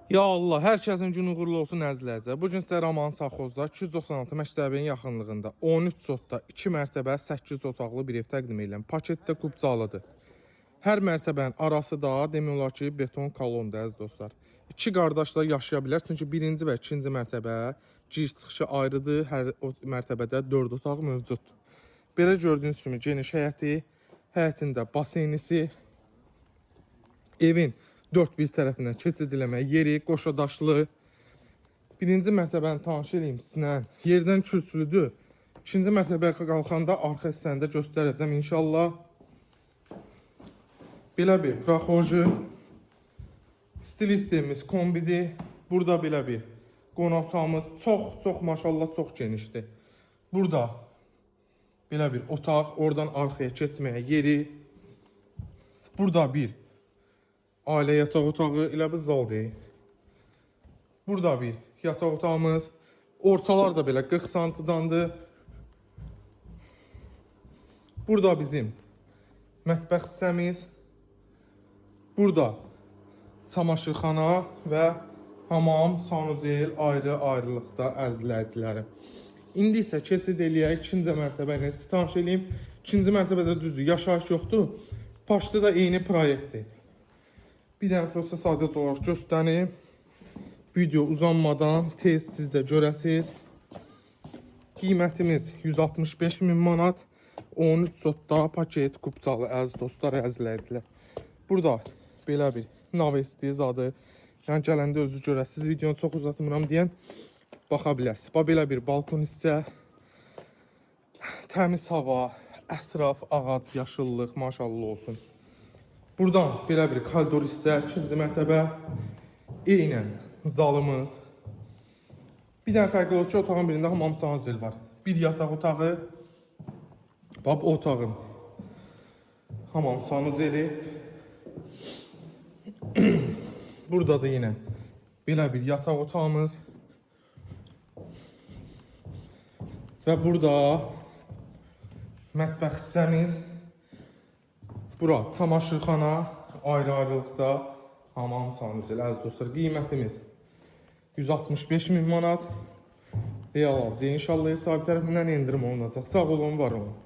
Ya Allah, hər kəsin günü uğurlu olsun əzizləyicilər. Bu gün sizə Raman Saxozda 296 məktəbin yaxınlığında 13 sotda 2 mərtəbə 8 otaqlı bir ev təqdim edirəm. Paketdə kubcalıdır. Hər mərtəbənin arası da demək olar ki, beton kolondur əziz dostlar. İki qardaş da yaşaya bilər. Çünki birinci və ikinci mərtəbə giriş çıxışı ayrıdır. Hər mərtəbədə 4 otaq mövcuddur. Belə gördüyünüz kimi geniş həyəti, həyətində baseynisi, evin dörd bir tərəfindən keçid eləmə yeri, qoşa daşlı. Birinci mərtəbəni tanış eləyim sizlə. Yerdən kürsülüdür. İkinci mərtəbəyə qalxanda arxa hissəni də göstərəcəm inşallah. Belə bir praxoju. Stil sistemimiz kombidir. Burada belə bir qonaq otağımız çox-çox maşallah çox genişdir. Burada belə bir otaq, oradan arxaya keçməyə yeri. Burada bir ailə yataq otağı, elə bir zal deyil. Burada bir yataq otağımız. Ortalar da belə 40 santidandır. Burada bizim mətbəx hissəmiz. Burada çamaşırxana və hamam, sanuzel ayrı-ayrılıqda əzizləyicilərim. İndi isə keçid eləyək ikinci mərtəbə ilə sizi tanış eləyim. İkinci mərtəbədə düzdür, yaşayış yoxdur. Paşda da eyni proyektdir. Bir dənə proses sadəcə olaraq göstərim. Video uzanmadan tez siz də görəsiz. Qiymətimiz 165 min manat. 13 sotda paket kupçalı əziz dostlar, əzizləyicilər. Burada belə bir navesti zadı. Yəni gələndə özünüz görəsiniz. Videonu çox uzatmıram deyən baxa bilərsiniz. Bax belə bir balkon hissə. Təmiz hava, ətraf, ağac, yaşıllıq, maşallah olsun. Buradan belə bir koridor hissə, ikinci mərtəbə. Eynən zalımız. Bir dənə fərqli olur ki, otağın birində hamam sanuzel var. Bir yataq otağı. Bax bu otağın hamam sanuzeli. Burada da yenə belə bir yataq otağımız. Və burada mətbəx hissəmiz. Bura çamaşırxana, ayrı-ayrılıqda hamam sanuzel. Əziz dostlar, qiymətimiz 165 min manat. Real alıcı inşallah ev sahibi tərəfindən endirim olunacaq. Sağ olun, var olun.